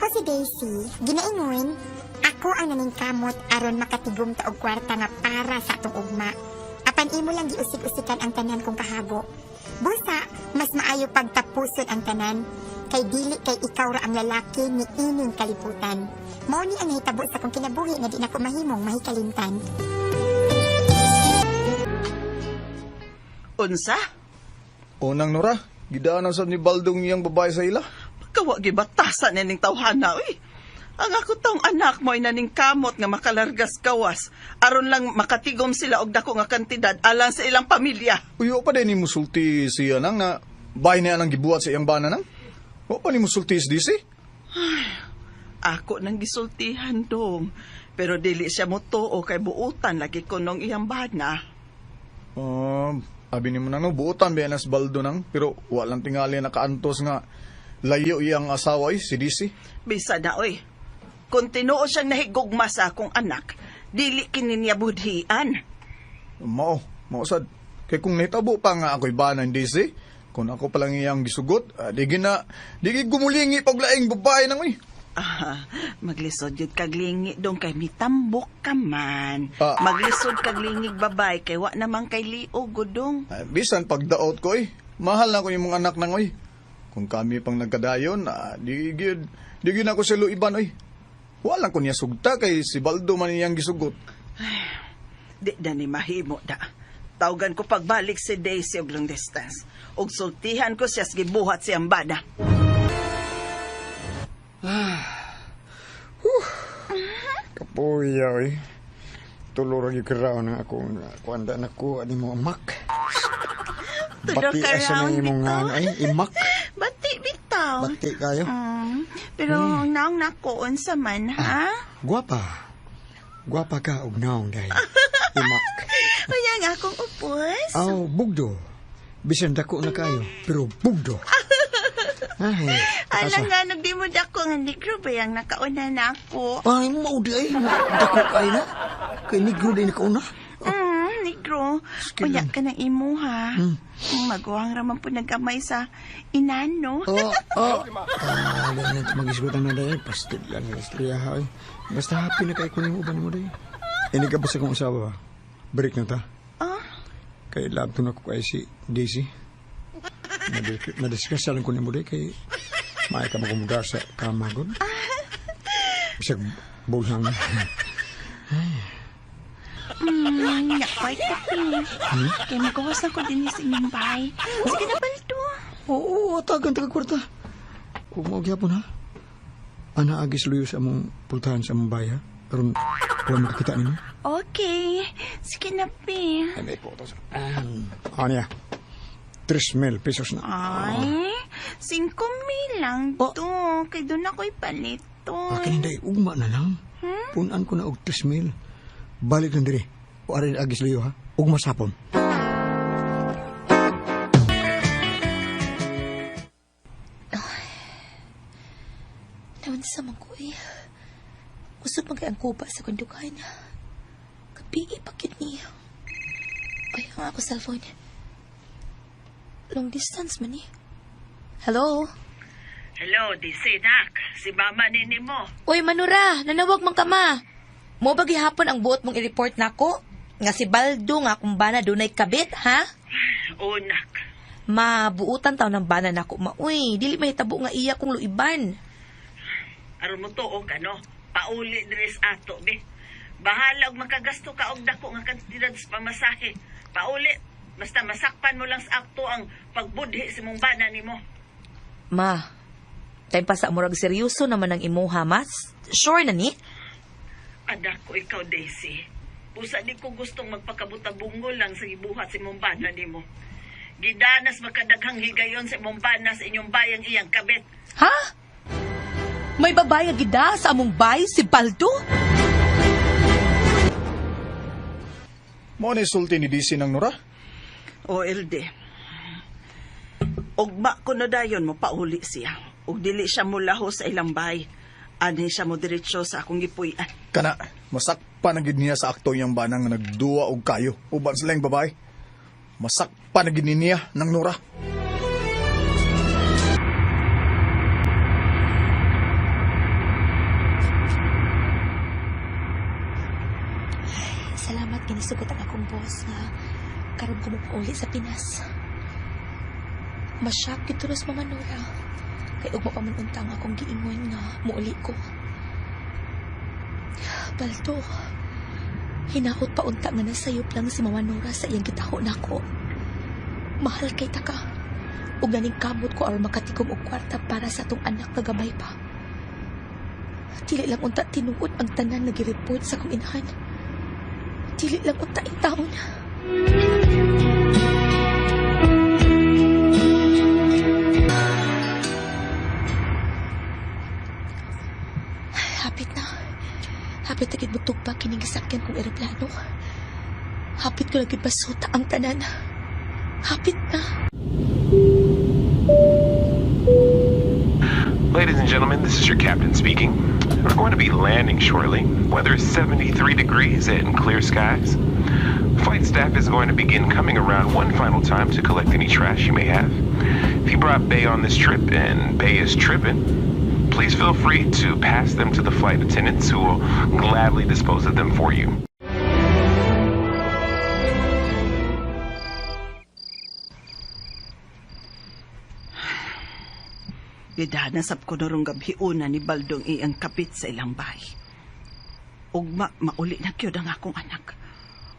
Ako si Daisy, ginaingon, ako ang naningkamot aron makatigom ta og kwarta nga para sa atong ugma. Apan imo lang giusik-usikan ang tanan kong kahago. Busa, mas maayo pagtapuson ang tanan kay dili kay ikaw ra ang lalaki ni ining kalibutan. Mao ni ang nahitabo sa akong kinabuhi nga di nako mahimong mahikalimtan. Unsa? Unang Nora, gidaanan sad ni Baldong iyang babae sa ila. Pagkawa gibatasan nining tawhana, uy. Ang ako taong anak mo ay naning kamot nga makalargas gawas aron lang makatigom sila og dako nga kantidad alang sa ilang pamilya. Uyo pa din ni musulti siya nang na bahay niya nang gibuhat sa iyang bana nang. Wa pa ni musulti si DC. Ako nang gisultihan dong. Pero dili siya motuo kay buutan lagi ko nung iyang bana. Abi ni mo nang no, buotan ba si Baldo nang pero wa lang tingali nakaantos nga layo iyang asawa ay si DC. Bisa na oy. Kung tinuo siyang nahigugma sa akong anak, dili kini niya budhian. Mao, mao sad. Kay kung nahitabo pa nga ako'y bana ni DC, kung ako pa lang iyang gisugot, di gina, di gid gumulingi pag laing babae nang oy. Ah, maglisod yun kag lingi dong kay mitambok ka man. Ah. Maglisod kag lingig babay kay wa naman kay liog gudong. Ay, bisan pagdaot ko eh. Mahal na ko imong anak nang oy. Kung kami pang nagkadayon, di gyud ako sa luiban oy. Wala ko niya sugta kay si Baldo man iyang gisugot. Di na ni mahimo da. Tawgan ko pagbalik si Daisy og long distance. Og sultihan ko siya sa gibuhat siyang bana. Kapuya, oy. Tulo ra gyud karaon ang akong kuanda na ko ani mo amak. Tulo Bati ka asa round na imong bitaw. ngan ay imak. Bati bitaw. Bati kayo. Pero naong nako unsa man ha? Guwapa. Guwapa ka og naong dai. Imak. Kaya nga akong upos. Aw, bugdo. Bisan dako na kayo, pero bugdo. Ay, Ala asa? nga, nagdi mo dako nga negro ba yung nakauna na ako? Ay, mao di ay. Dako kayo na. Kay negro di nakauna. Negro. Sige Unya lang. ka ng imo ha. Maguwang raman po nagkamay sa inano. Oh, oh. Ah, di na magisgutan na dahil. Pastil lang ang istorya ha. Ay. Basta happy na kay ko nimo uban mo dahil. Ini ka ba sa kong asawa ba? Break na ta. Ah? Kay love to na ko kay si Daisy. Madiscuss lang ko nimo dahil kay maay ka makumudar sa kama gud. Bisag bulhang. Nakway ka, Pi. Kaya magawas na ko din sa inyong bahay. Sige na, Baldo. Oo, atagan taga kwarta. Kung mo gyapon ha. Ana agis luyo sa among pultahan sa among bahay ha. Aron wala makakita nimo. Okay. Sige na, Pi. Ay, may photos. Ano niya? 3,000 pesos na. Ay, 5,000 lang Oh. to. Kay doon ako'y palito. Akin hindi, ugma na lang. Punan ko na og 3,000. Balik lang diri. O arin agis luyo ha. Ugma sapon. Naunsa man ko eh. Usog man kay ang kuba sa kundukan. Kapi ipakit niya. Ay, ang ako cellphone. Long distance man eh. Hello? Hello, DC, nak. Si mama nini mo. Uy, Manura, nanawag man ka ma. Mo ba gihapon ang buot mong i-report nako? Nga si Baldo nga kung bana dunay kabit, ha? Oh, nak. Mabuutan taw ng bana nako ma. Uy, dili mahitabo nga iya kong luiban. Aron mo tuo ka, no? Pauli diri sa ato, be. Bahala og makagasto ka og dako nga kantidad sa pamasahe. Pauli, basta masakpan mo lang sa akto ang pagbudhi sa imong bana nimo. Ma, time pa sa murag seryoso naman ang imuha, mas. Sure na ni? Anak ko ikaw, Daisy. Usa di ko gustong magpakabutabungol lang sa gibuhat sa imong bana nimo. Gidanas makadaghang higayon sa imong bana sa inyong bayang iyang kabit. Ha? May babae nga gida sa among bay, si Baldo? Mao ni sulti ni DC nang Nora. O, LD. Ugma ko na dayon mo pauli siya. Ug dili siya mulaho sa ilang bay. Anhi siya mo diretso sa akong gipuy-an. Kana, masakpan na gid niya sa akto iyang bana nga nagduwa og kayo uban sa laing babae. Masakpan na gid ni niya nang Nora. Salamat nga nisugot ang akong boss nga karon ko mopauli sa Pinas. Masyak gyud tulos, Mama Nora. Kay ugma pa man unta ang akong giingon nga muuli ko. Baldo, hinaot pa unta nga nasayop lang si Mama Nora sa iyang gitaho nako. Mahal kay taka. Ug naning kamot ko aron makatikom og kwarta para sa atong anak nga gamay pa. Dili lang unta tinuod ang tanan nga gireport sa akong inahan. Dili lang unta intawon. Hapit na. Hapit na gid motugpa kining gisakyan kong eroplano. Hapit ko na gid basuta ang tanan. Hapit na. Ladies and gentlemen, this is your captain speaking. We're going to be landing shortly. Weather is 73 degrees and clear skies. Flight staff is going to begin coming around one final time to collect any trash you may have. If you brought Bay on this trip and Bay is tripping, please feel free to pass them to the flight attendants, who will gladly dispose of them for you. Gidana sab ko norong gabhiuna ni Baldong iyang kapit sa ilang bahay. Ugma mauli na gyud ang akong anak.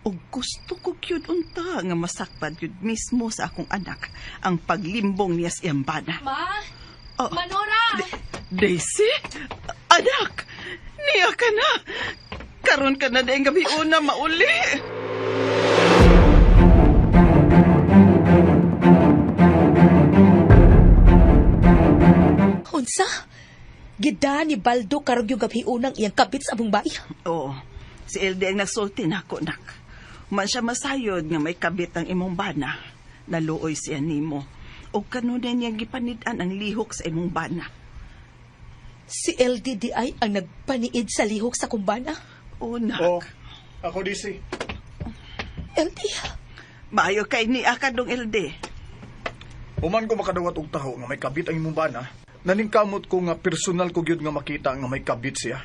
Ug gusto ko gyud unta nga masakpan gyud mismo sa akong anak ang paglimbong niya sa iyang bana. Ma! Oh. Manora! Daisy? Anak! Niya ka na! Karon ka na dahil gabi una mauli! Unsa? Gida ni Baldo karog yung gabi unang iyang kapit sa among bay. Oo, si LD ang nagsulti nako, nak. Man siya masayod nga may kabit ang imong bana. Naluoy siya nimo. O kanunay niyang gipanid-an ang lihok sa imong bana. Si LDDI ang nagpaniid sa lihok sa kumbana. Oo, nak. Oh, ako DC. LD, Maayo kay ni akadong LD. Human ko makadawat og taho nga may kabit ang imong bana. Naningkamot ko nga personal ko gyud nga makita nga may kabit siya.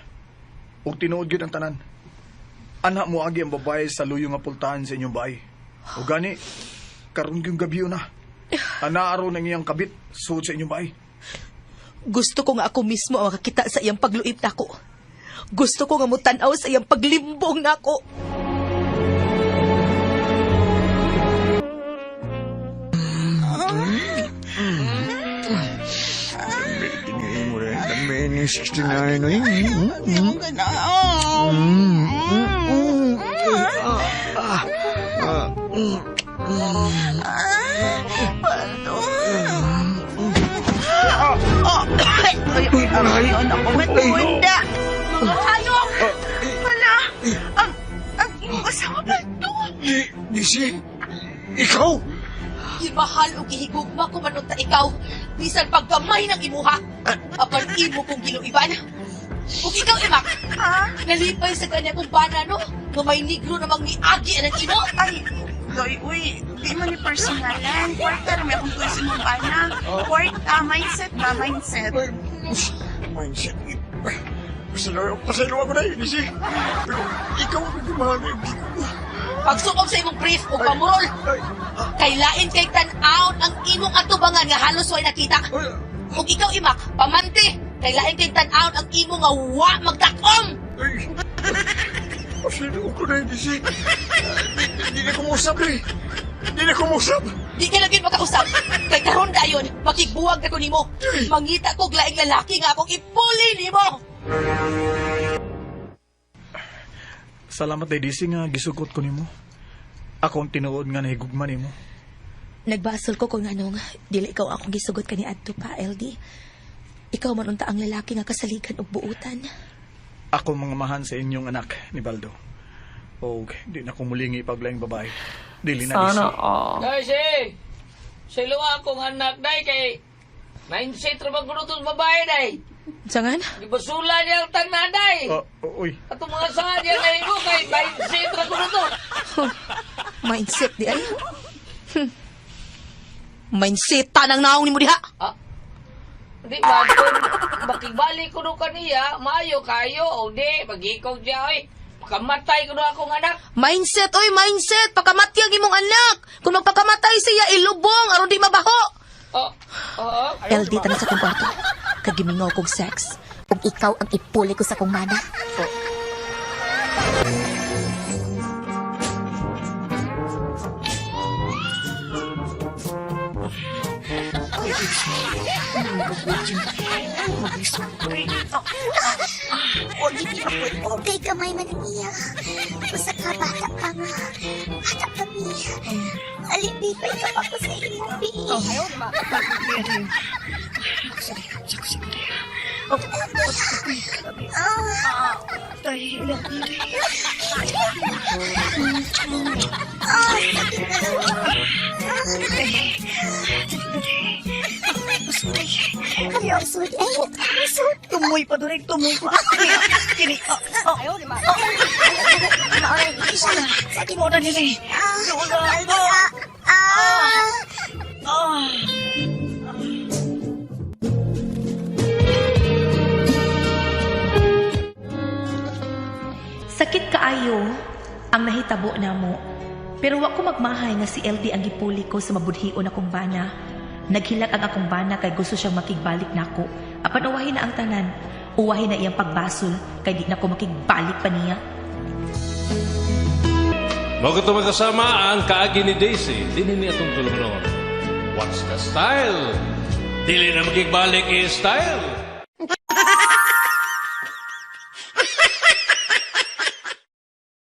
Ug tinuod gyud ang tanan. Anak mo agi ang babae sa luyo nga pultahan sa inyong bahay. O gani, karon gyud gabi na. Ana aron ang iyang kabit suod sa inyong bahay. Gusto ko nga ako mismo ang makakita sa iyang pagluib nako. Gusto ko nga mutanaw sa iyang paglimbong nako. Tingin mo rin. Dami ni 69 oy. Ay, ay, anak ko, matunda. Mga hayop! Wala. Ang imong asawa ba ito? Disi, ikaw! Imahal o gihigugma ko man unta ikaw, bisan paggamay ng imuha. Apan imo kong giluiban. Ug ikaw, Imak, nalipay sa kanya kong bana, no? Nga may negro namang niagi ang imo. Ay, Doy, uy, di mo ni personalan. Kwarta rami akong tuwi sa imong bana. Kwarta, mindset ba, mindset. Ay, mindset. Pasalaw, pasalaw ako na yun, Disi. Pero ikaw ang nagmahal na hindi ko. Pagsukob sa imong brief o pamurol, Ay, kay lain kay tan-awon ang imong atubangan nga halos way nakita. ay, Ug ikaw, Imak, pamante, kay lain kay tan-awon ang imo nga wa magtakom. ay. Pasalaw ko na yun, Disi. Hindi na kumusap eh. Hindi na kumusap. Di ka lang yun makausap. Kay karon dayon, makigbuwag na ko nimo. Mangita ko laing lalaki nga akong ipuli nimo. Salamat day DC nga gisugot ko nimo. Ako ang tinuod nga nahigugma nimo. Nagbasol ko kung anong dili ikaw akong gisugot kani adto pa, LD. Ikaw man unta ang lalaki nga kasaligan og buutan. Ako mga mahan sa inyong anak ni Baldo. Og di na ko mulingi paglaing babae. Dili na DC. Sana all. Day, si! Silo akong anak, day, kay mindset ra ba kuno tong babae, day? Sangan? Gibasula niya ang tanan, day. Oh, uy. Atong mga sanga niya na imo kay mindset ra kuno to. Mindset di ay. Mindset tanang naong nimo diha. Ah, di ba kung makibalik kuno kaniya, maayo kayo o di magikog siya oy. Pakamatay ko na akong anak. Mindset, oy, mindset! Pakamatay ang imong anak! Kung magpakamatay siya, ilubong aron di mabaho! Oh, oh. LD, tanan sa kong kwarto. Kagimingaw kong sex. Ug ikaw ang ipuli ko sa kong mana. Okay, gamay man ang iya. Usa ka bata pa nga. Bata pa mi. Alibi pa ikaw ako sa imo, bi. Ayaw, sud. Ay, sud. Tumoy pa doon, tumoy pa. Kini. Ayaw, di ba? Sakit Mo na nila. Ah, ah. Ah. Sakit kaayo ang nahitabo namo. Pero wa ko magmahay nga si LD ang gipuli ko sa mabudhion akong bana. Naghilak ang akong bana kay gusto siyang makigbalik nako. Apan uwahin na ang tanan. Uwahin na iyang pagbasol kay di na ko makigbalik pa niya. Mao kato magkasama ang kaagi ni Daisy. Dini ni atong tulungon. What's the style? Dili na makigbalik is style.